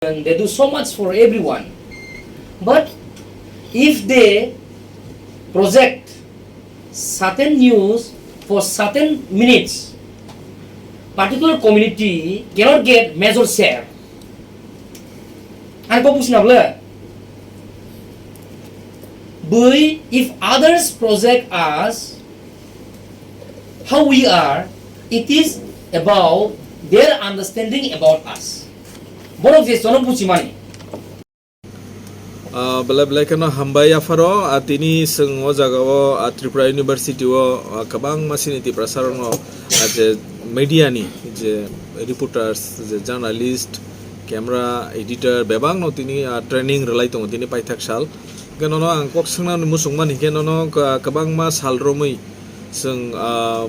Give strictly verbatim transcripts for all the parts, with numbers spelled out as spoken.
and they do so much for everyone. But if they project certain news for certain minutes, particular community cannot get major share. Ang kok busi na bole? Bui, if others project us how we are, it is about their understanding about us. Borok je jono buchimani. Ah, belai belai kheno hambai yapharo, ah, tini chwng o jaga o, ah, Tripura University o, ah, kwbangma chini Tiprasa rokno, ah, je media ni je reporters, je journalist, camera, editor, bebak no tini, ah, training rwlai tongo tini paithak sal. Hwnkhe nono ang kok swngna muchungmani hwnkhe nono ka-, kwbangma sal romwi chwng, ah,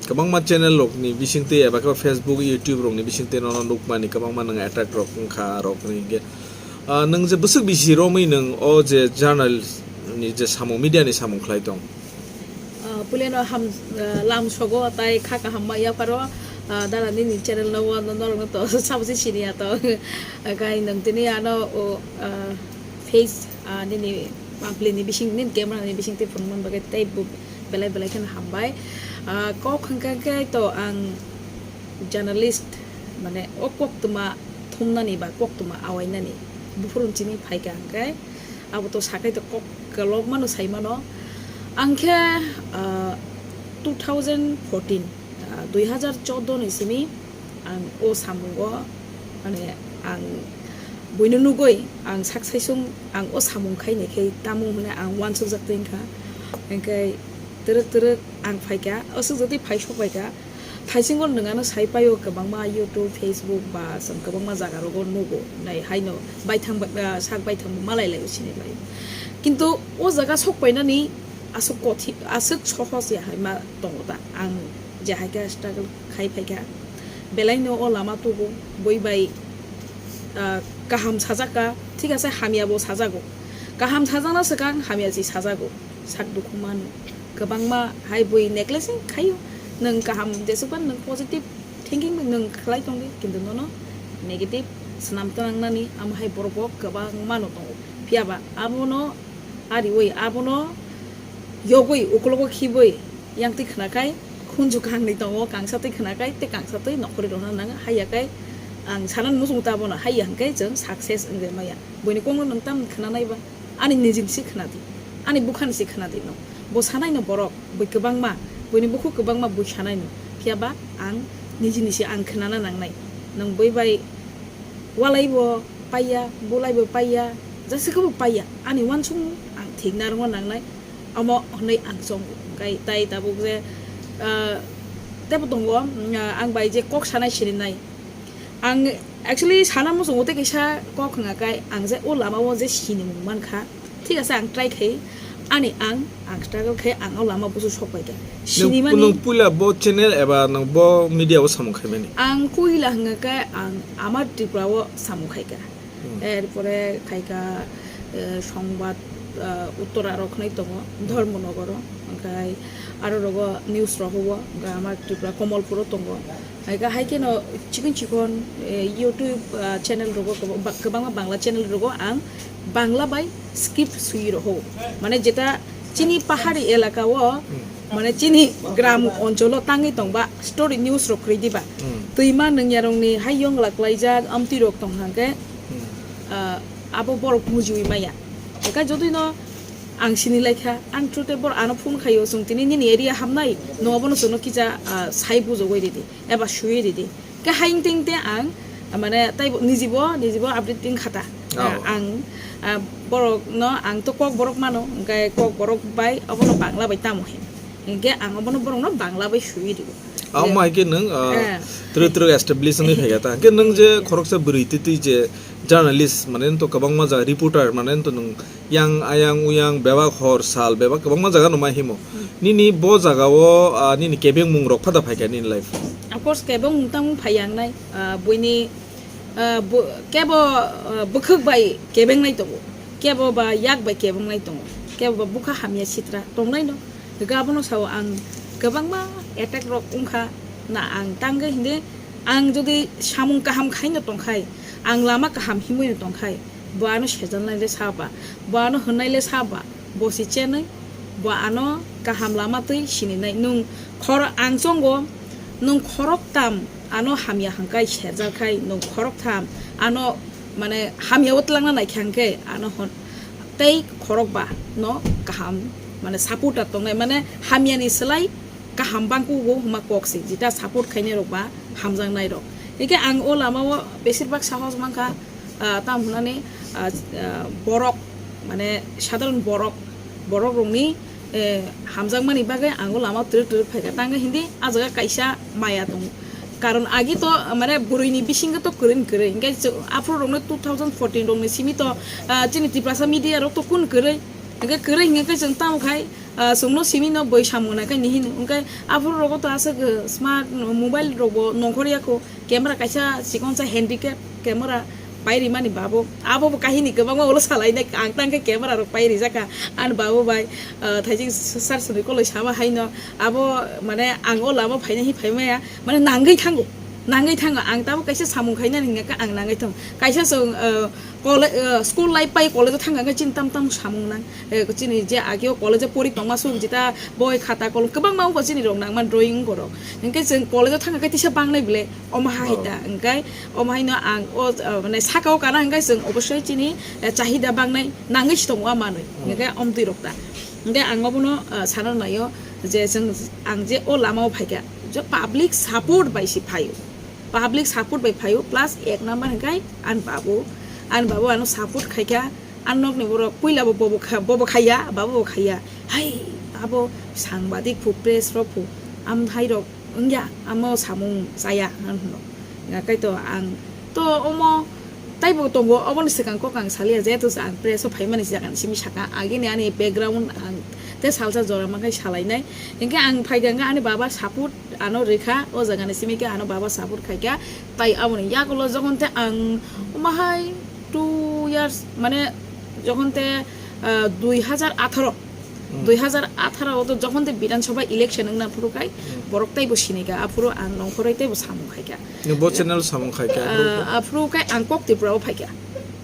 kwbangma channel rokni bisingtwi eba khe Facebook, YouTube rokni bisingtwi nono nukmani kwbangma nwng attack rok wngkha rokni hwnkhe. Ah, nwng je bwswk bisi romwi nwng o je journal ni je samung, media ni samung khlai tong? Ah, puilano ham, ah, lam sogo tai kha kaham ma yapharo, ah, dara nini channel no o norok no to sabo se sini ya to. Kai nwng tini ano o, ah, face, ah, nini pamphlet ni bising, nini camera ni bising twi phunukmani bagwi tei belai belai kheno hambai. Ah, kok hwnkha khe to ang journalist, mane o koktwma thumnani ba koktwma awainani buphuru chini phaikha hwnkhe abo to sakai to kok kolok mano sai mano. Ang khe, ah, two thousand fourteen, ah, dui hazar choudo ni simi ang o samungo, mane, ang buino nugui ang sak saisung ang o samung khaini khe tamung hwnwi ang uansukjak tongkha. Hwnkhe twrwk twrwk ang phaikha, aswk jotwi phai sok phaikha. Thaisingo nwng ano sai paio, kwbangma YouTube, Facebook ba chwng kwbangma jaga rogo nugo, nai haino baithang ba, ah, sak baithang bo malai laio sini laio. Kintu o jaga sok painani aswk kothi-, aswk sohos ya hai ma tongo ta. Ang je hai khe struggle khai phaikha, belai no o lama tubu, bui bai, ah, kaham sajak ka, thik ase, hamya bo sajago. Kaham sajakna swkang hamya si sajago, sak dukhu mano. Kwbangma hai bui necklace khaio. Nwng kaham jesukban nwng positive thinking bai nwng khlai tongdi, kintu nono negative swnam twnangnani amo hai borok bo kwbangma no tongo. Phiya ba abono ariui, abono yogwi, uklogo khibwi, yang twi khwnakhai khunju kahangni tongo, kangsa twi khwnakhai tei kangsa twi nokhorwi rwna nang haiya kai ang sana muchung ta bono haiya hwnkhe chwng success wngwi maya. Buini kokno nwng tam khwnanai ba? Ani nijini se khwnadi, ani bukhani se khwnadi no. Bo sanai no borok, bui kwbangma, buini bukhuk kwbangma bui sanai no. Phiya ba ang nijini se ang khwnana nangnai. Nwng bui bai walai bo paiya, bulai bo paiya, jesa khe bo paiya. Ani uansukmung ang thik narwkna nangnai. Omo hwnwi ang chongo. Hwnkhe tai tabuk je, ah, teibo tongo, mm, ang bai je kok sanai sirinai. Ang actually sana muchungo tei kaisa kok hwnga khe ang je o lama o je sinimung mankha, thik ase ang try khai, ani ang, ang struggle khai ang o lama busu sok pai kha. Sinimani nwng puila bo channel eba nwng bo media o samung khaimani? Ang puila hwnga khe ang Amar Tripura o samung khai kha. Hmm. Erpore khai kha, eh, Songbat, eh, Uttora rok hwnwi tongo, Dhormonogor o, hwnkhe aro rogo news rok hubo, hwnkhe Amar Tripura Komolpur o tongo. Hai kha, hai kheno chikon chikon, eh, YouTube, ah, channel rogo kwbang-, ba-, kwbangma Bangla channel rogo ang Bangla bai script swi roho. Mane jeta chini pahari elaka o, mane chini gram oncholo tangwi tongba story news rok kwrwi diba. Hmm. Twima nwngyarokni hai yongla klaijak amtwi rok tong hangke, hmm, ah, abo borok mujiwi maya. Eka jotoi no ang sini laikha, ang through te bor ano phone khaio, chwng tini nini area hamnai, no abono chwngno kisa, ah, sai bujogoi ridi. Eba sui ridi. Khe hayung ting te ang, mane, tei bo, nijibo, nijibo update ting khata. Oh. Ah, ang, ah, borok no, ang to kok borok mano, hwnkhe kok borok bai, obono Bangla bai tamo hin. Hwnkhe ang obono borok no Bangla bai sui rigo. Amo hai khe nwng, ah, eh, twrwk twrwk establish wngwi phaikha ta. Hwnkhe nwng je khoroksa bwrwi twi twi je journalist, mane, to kwbangma jaga reporter, mane, to nwng yang ayang uyang bebak hor sal bebak kwbangma jaga no mai himo. Hmm. Nini bo jaga o, ah, nini kebengmung rok phada phaikha nini life o? Of course, kebengmung tamo phai yang nai, ah, buini, ah, bu-, kebo, ah, bwkhwk bai kebengnai tongo, kebo ba yak bai kebengnai tongo, kebo ba bwkha hamya sitra tongnai no. Hwnkhe abono sao ang kwbangma attack rok wngkha na ang tangwi hindi ang jodi samung kaham khaino tongkhai ang lama kaham himwi no tongkhai, bo ano sejalnai le saba, bo ano hwnnai le saba, bo si chenwi, bo ano kaham lama twi sininai. Nwng khoro ang chongo, nwng khorok tam ano hamya hwnkhe sejalkhai, nwng khorok tham ano mane hamya o twlangna naikha hwnkhe ano hwn tei khorok ba no kaham mane support a tongnai, mane hamya ni slai kaham bangkugo hwnma kok se, jeta support khainai rok ba hamjaknai rok. Hingke ang o lama o besir bak sahos mankha, ah, tam hwnani, ah, ah, borok, mane sadharon borok, borok rokni, eh, hamjakmani bagwi ang o lama o twrwk twrwk phaikha. Tangwi hindi ah jaga kaisa maya tongo. Karon agi to, ah, mane bwrwini bisingo to kwrwini kwrwi. Hingke chwng aphuru rokno two thousand fourteen rokni simi to, ah, chini Tiprasa media rok to kun kwrwi. Hingke kwrwi hingke chwng tamo khai, ah, chwngno simi no bwi samung nai khai ni hini. Hingke aphuru rogo to aswk, ah, smart mobile rok bo nongkhor ya kho. Camera kaisa chikonsa handicap camera pai rimani babo. Abo bo kahini kwbangma ulo salainai, ang tang khe camera rok pai rijak kha. Ani babo bai, ah, thaijing sar swnwi koloi sama haino. Abo mane ang o lama phaina hi phai maya. Mane nangwi thango. Nangwi thango. Ang tamo kaisa samung khainani hingka khe ang nangwi thango. Kaisa chwng, ah, College, eh, school life pai college o thangkha khe chini tam tam samung nang, eh, chini je age o college o pori tongma suk jeta boi khata kolom kwbangma wngkha chini rok nangma drawing wngkha rok. Hinkhe chwng college o thangkha khe tisa bangnai bwle omo hai Oh. ta, hinkhe omo haino ang o, eh, mane saka o kana hinkhe chwng obosoi chini, eh, chahida bangnai nangwi se tongo a manwi. Oh. Hinkhe omtwi rok ta. Hinkhe ang obono, eh, sana naio je chwng ang je o lama o phaikha je public support bai se phaio. Public support bai phaio, plus ek number hwnkhe ani babu, ani babu ano support khaikha, ani nokni borok puila bo bobo kha-, bobo khaiya, babu bo khaiya, hai abo sangbadik phu, press rok phu, am hai rok wngya, amo samung chaya, hwn hwno. Kaitor ang to omo taibo tongo, oboni swkang kok ang salia, jehetu ang press o phaimani jagani simi saka, agini ani background ang te salsa jora makai salainai, hinkhe ang phaikha, hinkhe ani baba support ano rikha, o jagani simi khe ano baba support khaikha. Tai aboni yagulo jokhon te ang umahai two years, mane jokhon te, ah, dui hajar atharo, Hmm. dui hajar atharo o to jokhon te Bidhan Sabha election wngna phuru kai Hmm. borok teibo sinikha, aphuru ang nongkhoroi teibo samung khaikha. Nung bo channel samung khaikha, Ah, aphuru kai ang Kok Tripura o phaikha.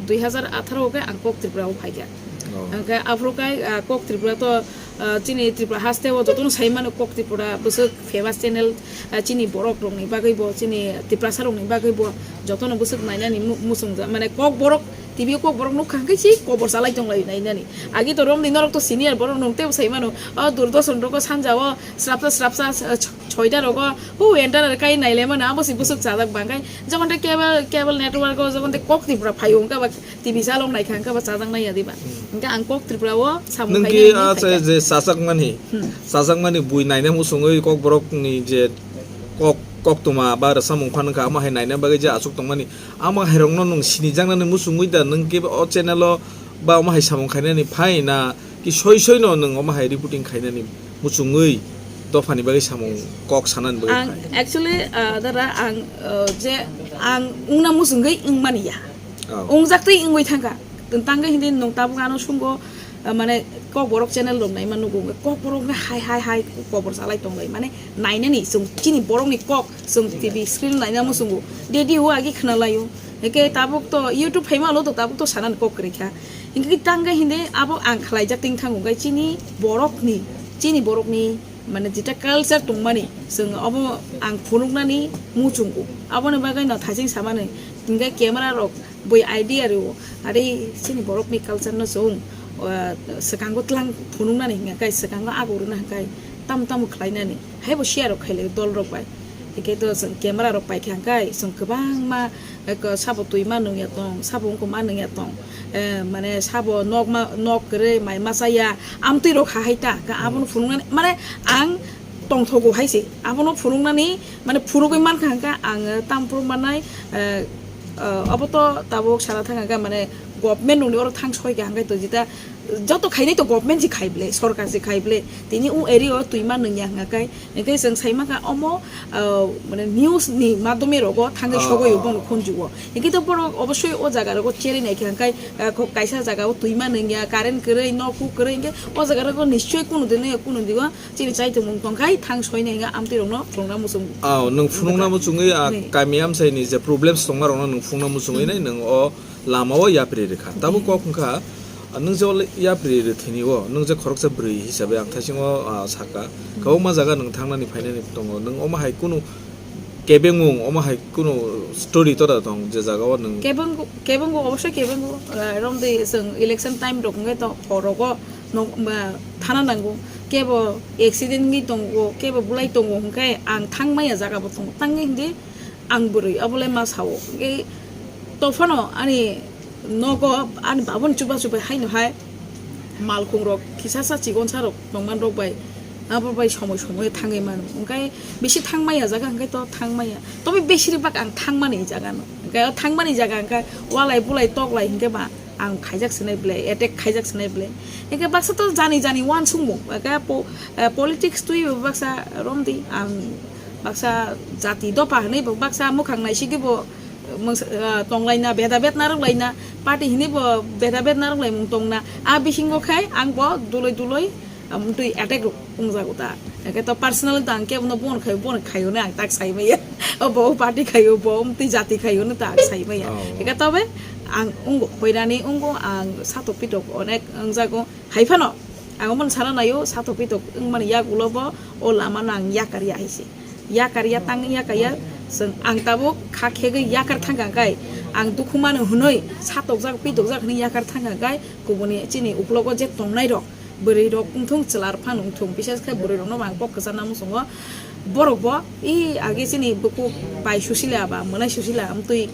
Dui hajar atharo o kai ang Kok Tripura o phaikha. Oh. Ang kai aphuru kai, ah, Kok Tripura to ah, chini Tripura haste o jotono sai mano Kok Tripura bwswk famous channel, ah, chini borok rokni bagwi bo, chini Tiprasa rokni bagwi bo jotono bwswk nainani mu-, muchungjak, mane Kokborok T V o Kokborok nukha hwnkhe si kobor salai tonglai nainani. Agi to romdi norok to senior borok nung tebo sai mano, o Doordarshan rogo sanja o srapsa srapsa, ah, ch-, choita rogo hu enter kai nailai mano, abo si bwswk chajak bangkai. Jokhon te cable, cable network o jokhon te Kok Tripura phaio hwnkhe ba T V chalok naikha hwnkhe ba chajak nai ya diba? Hmm. Hwnkhe ang Kok Tripura o samung Nung khainai ki, hwnwi ah, phaikha. Je chajak mani, Hmm. chajak mani bui naina muchungwi Kokborok ni je kok, koktwma ba rwchapmung phan wngkha, amo hai naina bagwi je achuk tongmani, amo hai rokno nung sinijaknani muchungwi da nung ki o channel o ba omo hai samung khainani phai na ki soi soi no nung omo hai reporting khainani muchungwi dophani bagwi samung kok sanani bagwi Ang phai? Actually, ah, dara ang, ah, je ang wngna muchungwi wngmani ya. Oh. Wngjak twi wngwi thangkha. Tangwi hindi nwng tabuk ano sungo, ah, mane Kokborok channel rok naima nugo. Kokborok no hai hai hai kobor salai tonglai. Mane nainani chwng chini borokni kok chwng T V screen naina muchungo. Dedi o agi khna laio. Hwnkhe tabuk to YouTube phaima ulo to tabuk to sanani kok kwrwi kha. Hwnkhe tangwi hindi abo ang khlaijak twi thango. Hwnkhe chini borokni, chini borokni mane jeta culture tongmani, chwng obo ang phunuknani muchungo. Aboni bagwi no thaching samani, hwnkhe camera rok bui idea rio, are chini borokni culture no chwng, ah, swkango tlang phunuknani hwnkhe, swkango ago rwna hwnkhe, tamo tamo khlainani, haibo share rok khailai dol rok bai. Hwnkhe to chwng camera rok paikha hwnkhe, chwng kwbangma Eko sabo twi ma nungya tong, sabo wngkuk ma nungya tong. Eh, mane sabo nok ma, nok kwrwi mai masa ya, amtwi rok ha hai ta, ka abono phunuknani, mane ang tongthogo hai se, abono phunuknani, mane phunugwi mankha hwnkha ang, eh, tam phuru manai, eh, eh, obo to tabuk sana thang hwnkha, mane Government rokni oro thang soi kha hwnkhe to jeta joto khainai to government se khai ble, sorkar se khai ble. Tini o area o twima nungya hwnkha khe, hwnkhe chwng sai mankha omo, ah, mane news ni madhyome rogo thangwi Ah, sogwi ah, bono ah. Khunjugo. Hwnkhe to borok obossoi o jaga rogo cherwi nai kha hwnkhe, ah, kho-, kaisa jaga o twima nungya, current kwrwi, nok huk kwrwi hwnkhe o jaga rogo nischoi kunu dino kunu digo chini chaitongmung tongkhai thang soinai hwnga amtwi rokno phunukna muchung. Ah, nwng phunukna muchungwi, ah, Ni. Kami amchaini je problems tongma rokno nwng phunukna muchungwi Hmm. nai nwng o lama o yapri rwkha. Tabuk Hmm. kok wngkha, ah, nwng je o yapri rwthwini o, nwng je khoroksa bwrwi hisabe ang thaisingo, ah, sakha. Hmm. Kwbangma jaga nwng thangnani phainani tongo. Nwng omo hai kunu kebengmung, omo hai kunu story to da tong je jaga o nwng Kebeng, kebeng obossoi kebeng, ah, romdi chwng election time rok wngkhe to horogo. Nok, ba, thana nango, kebo accident wngwi tongo, kebo bulai tongo, hwnkhe ang thang maya jaga bo tongo, tangwi hindi ang bwrwi, obolai ma sao. Hwnkhe tophano ani nogo ani baboni chuba chubai haino hai malkhung rok, kisa sa chikon sa rok tongman rok bai, abo bai somoi somoi thangwi mano. Hwnkhe bisi thang maya jaga hwnkhe to thang maya. Tobe besiri bak ang thang mani jaga no. Hwnkhe o thang mani jaga hwnkhe walai bulai toklai hwnkhe ba ang khaijak sinai ble, attack khaijak sinai ble. Eke baksa to jani jani uansukmung, eke po-, eh, politics twi bo baksa romdi, ang baksa jati dopha hinwi bo baksa mukhang naisigwi bo, eh, mungsa-, eh, tonglaina, beda bed narwk laina, party hinwi bo beda bed narwk laimung tongna. A bisingo khai ang bo duloi duloi, um, twi attack rok wngjago ta. Eke to personal to ang kebo no bon khai, bon khaio ne ang tak sai maya. O bo party khaio, bo um twi jati khaio ne tak sai maya. Oh. Eke tobe ang ungo hoirani ungo ang satok pitok onek wngjago. Hai phano ang omo sana naio satok pitok wngmani yak ulo bo o lama no ang yakar ya hai se. Yakar ya tang yakar ya chwng ang tabuk kha khegwi yakar thang kha kai ang dukhu mano hwnwi satok jak pitok jak hwnwi yakar thang kha kai kubuni chini uklogo je tongnai rok. Bwrwi rok wngthung, chwla rok phano wngthung, bises khe bwrwi rokno bo ang kok kwchar nang muchungo. Borok bo i age chini bukhuk bai susila ba mwnai susila amtwi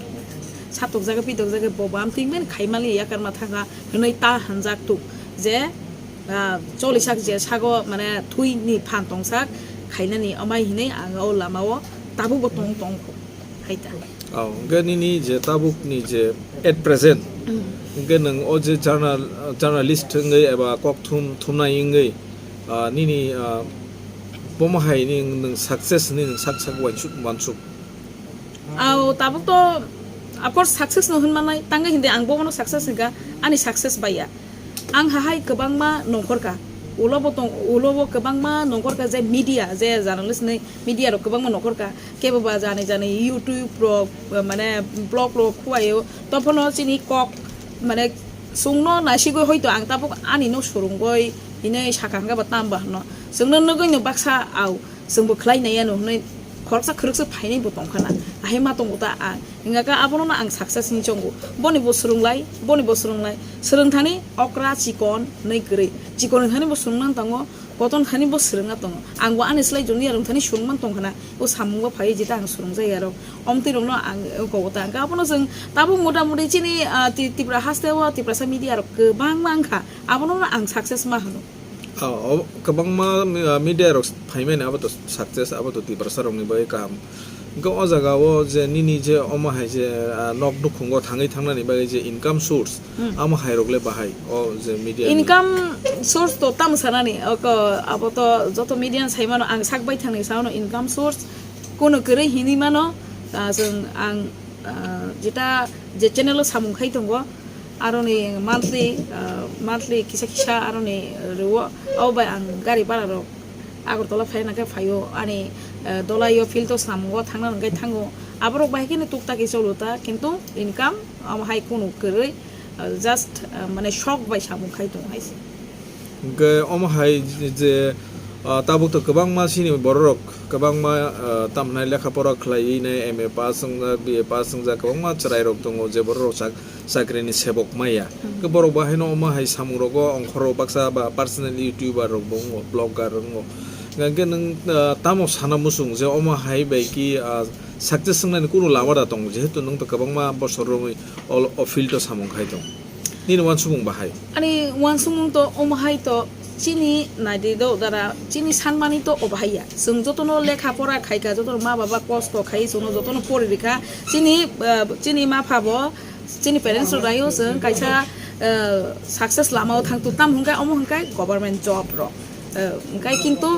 satokjagwi pitokjagwi bo bo amtwi mani khai mali yakar ma thanga hwnwi ta hanjak tuk je, ah, cholisak je sago mane thwi ni phan tongsak khainani amai hinwi ang o lama o tabuk bo tong tong kho. Hai ta. Oh, hwnkhe nini je tabuk ni je at present, Mm. Hwnkhe nwng o je journal-, journalist wngwi eba kok thum-, thumnai wngwi, ah, nini, ah, bomo hai ni nwng success ni nwng sak sak uansuk, uansuk. Ao tabuk to of course success no hwnmanai, tangwi hindi ang bomo no success hwnkha, ani success baiya. Ang hahai kwbangma nongkhorkha, ulo bo tong, ulo bo kwbangma nongkhorkha je media, je journalist ni media rok kwbangma nongkhorkha, kebo ba jani jani YouTube rok, mane blog rok khuaio, tophano chini kok, mane chwngno naisigwi hoito ang tabuk ani no swrwngwi hinwi sakha hwnkhe bo tamba hwno. Chwngno nugwi no baksa au, chwngbo khlai nai ano hwnwi khoroksa khoroksa phainai bo tongkhana. Ahai ma tongo ta ang. Hingkha khe abono no ang success hinwi chongo. Boni bo swrwnglai, boni bo swrwnglai. Swrwngthani okra chikon hinwi kwrwi. Chikon hinwi bo swrwngna tongo, koton hinwi bo swrwngna tongo. Ang bo ani slai junior wngthani swrwngman tongkhana. O samung bo phaiwi jeta ang swrwngjak yarok. Omtwi rokno ang kogo ta. Hingkha abono chwng tabuk mota moti chini, ah, Tri-, Tripura haste o Tiprasa media rok kwbangma wngkha. Abono no ang success ma hwno. Oh, oh, kwbangma, ah, media rok phaimani abo to success, abo to Tiprasa rokni bagwi kaham. Hwnkhe o jaga o je nini je omo hai je, ah, nok nukhungo thangwi thangnani bagwi je income source, Hmm. Amo hai rok le bahai o je media ni? Income source to tamo sanani, oko abo to joto media ni sai mano, ang sak baithang ni sao no income source kuno kwrwi hinwi mano, ah, chwng ang, ah, jeta je channel o samung khai tongo, aroni monthly, ah, monthly kisa kisa aroni rwo, abo bai ang gari bhara rok Agartala phaina khe phaio, ani, ah, dolai o field o samungo thangna hwnkhe thango, aborok bai khe no tuktakhe cholo ta, kintu income amo hai kunu kwrwi, ah, just, ah, mane shok bai samung khai tongo hai se. Hwnkhe omo hai je, ah, tabuk to kwbangma chini bororok kwbangma, ah, tamhinai lekha pora khlaiwi nai M A pass wngjak, B A pass wngjak, kwbangma chwrairok tongo je bororok sak-, chakrini sebok maya. Hmm. Hwnkhe borok bo haino omo hai samungrogo ongkhorrok baksa ba personal YouTuber rok bo wngo, blogger rok wngo. Hwnkhe nwng, ah, tamo sana muchung je omo hai bai ki, ah, success wngnani kunu lama da tongo, jehetu nwng to kwbangma bosor romwi o, o field o samung khai tongo. Nini uansukmung bahai? Ani uansukmung to omo hai to chini naidi do dara, chini sanmani to obo hai ya. Chwng jotono lekha pora khaikha, jotono ma baba kosto khai, chwngno jotono pori rikha. Chini, ah, chini ma pha bo Chini parents rok raio chwng kaisa, eh, success lama o thang tu tam hwnkhe omo hwnkhe government job rok. Eh, hwnkhe kintu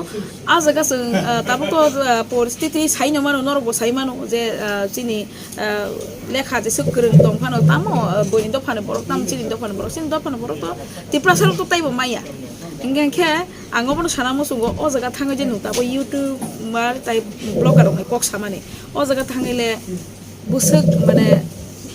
a jaga chwng, eh, tabuk to, eh, poristiti sai no mano, norok bo sai mano je, eh, chini, eh, lekha jesuk kwrwng tong phano tamo, eh, buini dophani borok tamo chini dophani borok, chini dophani borok to Tiprasa rok to taibo maya. Hwnkhe khe ang obono sana muchungo o jaga thangwi je nwng tabuk YouTuber tai vlogger rok ni kok samani. O jaga thangwi le bwswk mane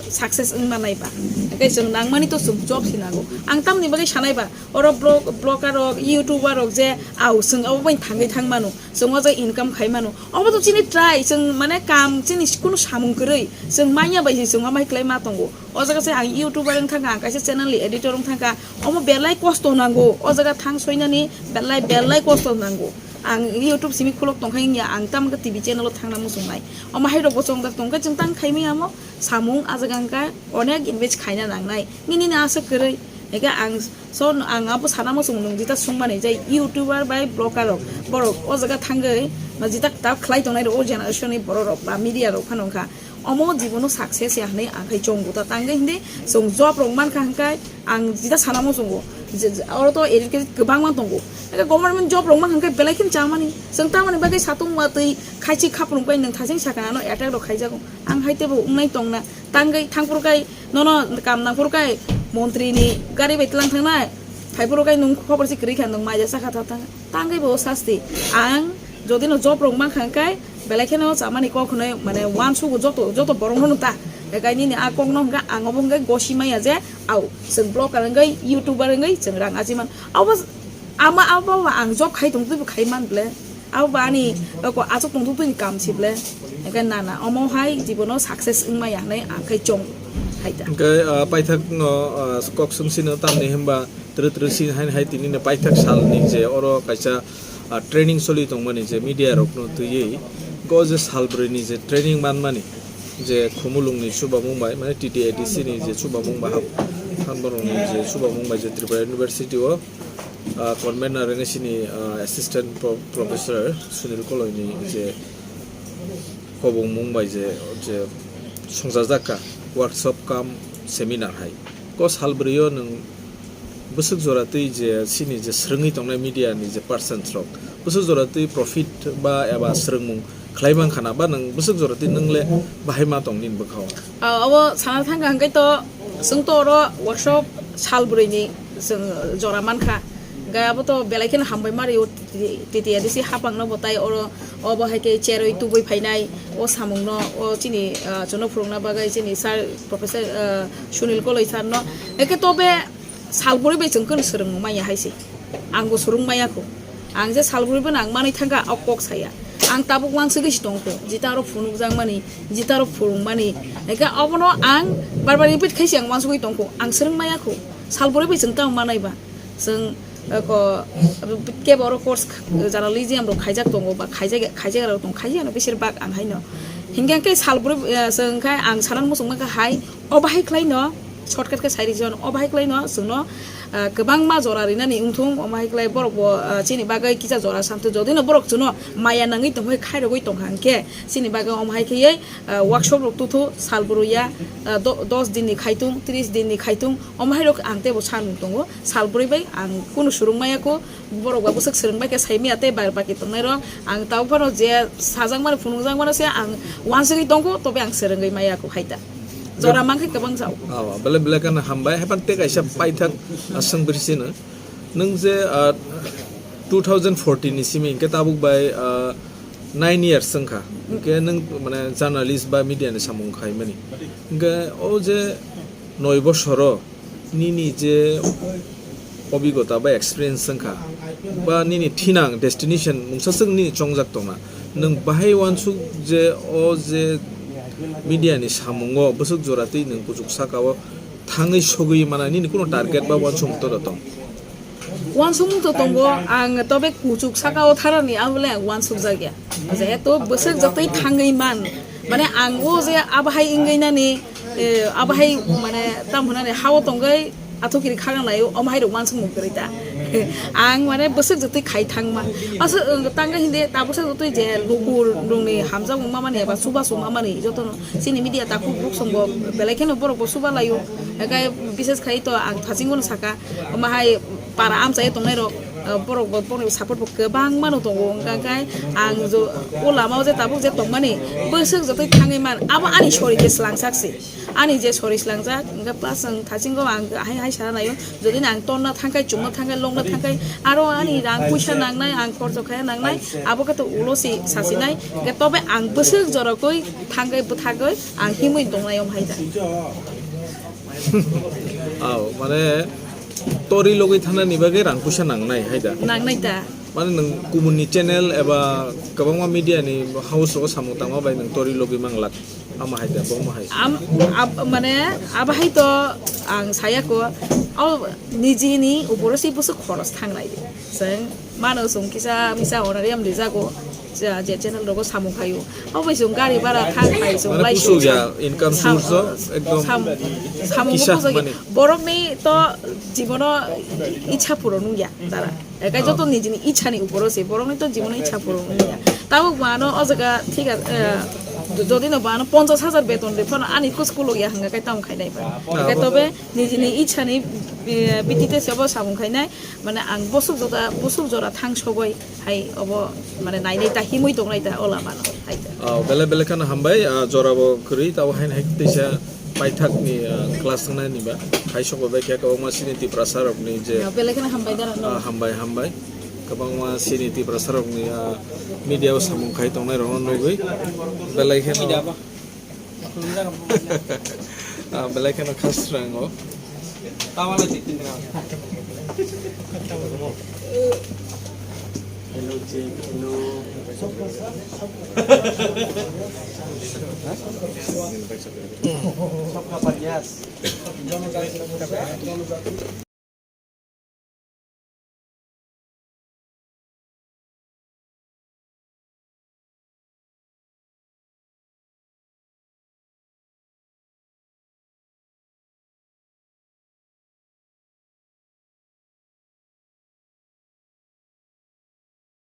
success wng manai ba. Hwnkhe chwng nangmani to chwng job se nango. Ang tamni bagwi sanai ba, oro vlog-, vlogger rok, YouTuber rok je au chwng abo bai thangwi thang mano, chwng o jaga income khai mano. Obo to chini try, chwng mane kam chini kunu samung kwrwi, chwng manya bai se chwng amai kwlai ma tongo. O jaga se ang YouTuber wng thangkha, ang kaisa channel ni editor wng thangkha, omo belai kosto nango. O jaga thang soinani belai, belai kosto nango. Ang YouTube simi khulok tongkha wngya, ang tamkhe T V channel o thangna muchungnai. Omo hai rok bo chongjak tongkhe chwng tang khaimaya omo samung a jaga wngkha onek invest khaina nangnai. Nini ni aswk kwrwi. Eke ang so ang abo sana muchung nung jita sungmani je YouTuber bai vlogger rok borok o jaga thangwi ma jita kta khlai tongnai rok o generation ni borok rok ba media rok phano wngkha. Omo jibono success ya hinwi ang khai chongo ta tangwi hindi chwng job rok mankha hwnkhe ang jita sana muchungo je, je, oro to education kwbangma tongo. Eke government job rok mankha hwnkhe belai kheno chamani. Chwng tamoni bagwi satung watwi khaichi khaprum kai nwng thasing sakha ano attack rok khaijago. Ang hai tebo wngnai tongna tangwi thangphuru kai nono kam nangphuru kai montri ni gari bai tlang thangnai. Phaiphuru kai nwng khobor si kwrwi kha nwng maija sakha tha tang tangwi bo sasti. Ang jodi no job rok mankha hwnkhe belai kheno chamani kok hwnwi mane uansugo joto, joto borok no ta. Eke nini a kok no hwnkhe ang obo hwnkhe gosi maya je au chwng vlogger wngwi YouTuber wngwi chwng rang ajiman. Abo ama abo ang job khai tong twi khai man ble. Abo ba ani ko achuk tong twi kam si ble. Eke nana omo hai jibono success wngmaya hinwi ang khai chong hai ta. Hwnkhe, ah, paithak no, ah, kok sung sino tamni hwnba twrwi twrwi si hai hai tini no paithak sal ni je oro kaisa ah, training choli tongmani je media rokno twiwi go je salbrwi ni je training manmani je Khumulung ni chubamung bai mane T T A D C ni je chubamung bai hap-, hamborok ni je chubamung bai je Tripura University o, ah, convener wngwi sini, ah, assistant pro-, professor Sunil Koloi ni je kobongmung bai je, je songchajak kha workshop cum seminar hai. Ko salbrwi o nwng bwswk jora twi je chini je swrwngwi tongnai media ni je persons rok bwswk jora twi profit ba eba swrwngmung khlai mankha na ba nwng bwswk jora twi nwng le bahai ma tong nini bwkha o? Ah, abo sana thangkha hwnkhe to chwng to oro workshop salbrwi ni chwng jora mankha. Hwnkhe abo to belai kheno hambai mari o T T A D C hapang no bo tai oro obo hai khe cherwi tubui phainai o samung no o chini, ah, chwngno phwrwngna bagwi chini sir professor, ah, Sunil Koloi sir no. Hwnkhe tobe salbrwi bai chwng kheno swrwngmung manya hai se. Ang bo swrwng maya kho. Ang je salbrwi bono ang manwi thangkha, o kok saya. Ang tabuk uansugwi se tongkho. Jita aro phunukjakmani, jita aro phwrwngmani. Hwnkhe obono ang bar bar repeat khai se ang uansugwi tongkho. Ang swrwng maya kho. Salbrwi bai chwng tamo manai ba. Chwng, eh, ko, kebo oro course, eh, journalism rok khaijak tongo ba khaijak, khaijak rok tong, khaijak no besir bak ang haino. Hingke khe salbrwi, eh, chwng khai ang sanan muchung mankha hai, o bahai khlai no, shortcut khe sai rijak, o bahai khlai no chwngno, ah, kwbangma jora rinani wngthung, o bahai khlai borok bo, ah, chini bagwi kisa jora samthu, jodi no borok chwngno maya nangwi tongwi khairogwi tongkha hwnkhe, chini bagwi o bahai khe, ah, workshop rok tuthu sal brwi ya, ah, do-, dos din ni khaitung, tris din ni khaitung, o bahai rok ang teibo sanung tongo, sal brwi bai ang kunu swrwng maya kho, borok ba bwswk swrwng bai khe sai maya tei bar baki tongnai rok, ang tabuk phano je sajak mani, phunuk jak mani se ang uansugwi tongkho, tobe ang swrwngwi maya kho hai ta. Jora mankhe kwbang jao. Awa, belai belai kheno hambai. Haiphano tei kaisa paithak, ah, swng bwrwi sino. Nwng je, ah, two thousand fourteen ni simi hinkhe tabuk bai, ah, nine years wngkha. Hinkhe nwng mane journalist ba media ni samung khaimani. Hinkhe o je noi bosoro nini je obigota ba experience wngkha, ba nini thinang destination mungsa swk nini chongjak tongna, nwng bahai uansuk je o je media ni samungo bwswk jora twi nwng kuchuk saka o thangwi sogwi mano, nini kunu target ba uansukmung to tong? Uansukmung to tongo, ang tobe kuchuk saka o tharani abole ang uansuk jakya. Jehetu bwswk jotoi thangwi man, mane ang o je abahai wngwi nani, eh, abahai mane tam hwnani ha o tongwi athukiri khagang lai o, omo hai rok uansukmung kwrwi ta. Ang mane bwswk jotwi khai thangma. Aswk, uh, tangkha hindi tabuksa jotwi je lukur rungni hamjakmung mamani eba chubachu mamani jotono chini media takhuk buksongo belai kheno borokbo chuba laio. Ekai bises khai to ang thachingono saka, omo hai para amchai tongnai rok, uh, borokbo borokni support bo kwbangmano tongo. Hwnkha khe ang jo-, o lamao je tabuk je tongmani bwswk jotwi thangwi man, abo ani sori je swlangsak se. Ani je sori slangjak, hwnkhe plus ang thachingo ang hai hai sana naio. Jodi no ang torna thangkhai, chumna thangkhai, longna thangkhai, aro ani rang puisa nangnai, ang khorcho khaya nangnai, abo khe to ulo si sasinai. Hwnkhe tobe ang bwswk jorokoi thangkhai bwthagoi ang himwi tongnai om hai da. Aw, mane tori logwi thanani bagwi rang puisa nangnai hai da. Nangnai da. Mane nwng kumun ni channel eba kwbangma media ni house rogo samung tangma bai nwng tori logwi manglak. Ama hai da, bongma hai. Am, ab, mane, abo hai to ang saya ko, o nijini uporo se busu khoros thanglai. Seng, mano sung kisa misa honorarium de jago, ja, je channel rogo samung khayo. O bai sung gari bara thang khai sung mane lai kusu sung ya, sam-, income sam-, source o ekdom sam-, samung kisa busu mane. Borok ni to jibono ichha puron ya, tara. Ekai joto nijini ichha ni uporo se, borok ni to jibono ichha puron ya. Tabuk bo ano o jaga thik ase, eh, jodi no bo ano ponchas hajar beton de phano ani kos kuluk ya hwnga kai tamo khainai ba. Ekai tobe nijini ichha ni, eh, bitite se bo samung khainai, mane ang bosuk jota, bosuk jora thang sogoi hai obo mane nainai ta himui tongnai ta ola mano hai ta. Oh, bele bele khano hambai, ah, jora bo kwrwi tabo hain hai teisa paithak ni, ah, class wngnai ni ba. Hai soko bai khe kwbangma sini Tiprasa rok ni je. Ya, bele kheno hambai dara no. Ah, hambai, hambai. Kwbangma sini Tiprasa rok ni, ah, media o samung khai tongnai rok no nugwi. Belai kheno. Ah, belai kheno khasrango. Hello, Jake. Hello. Sabka padiyas.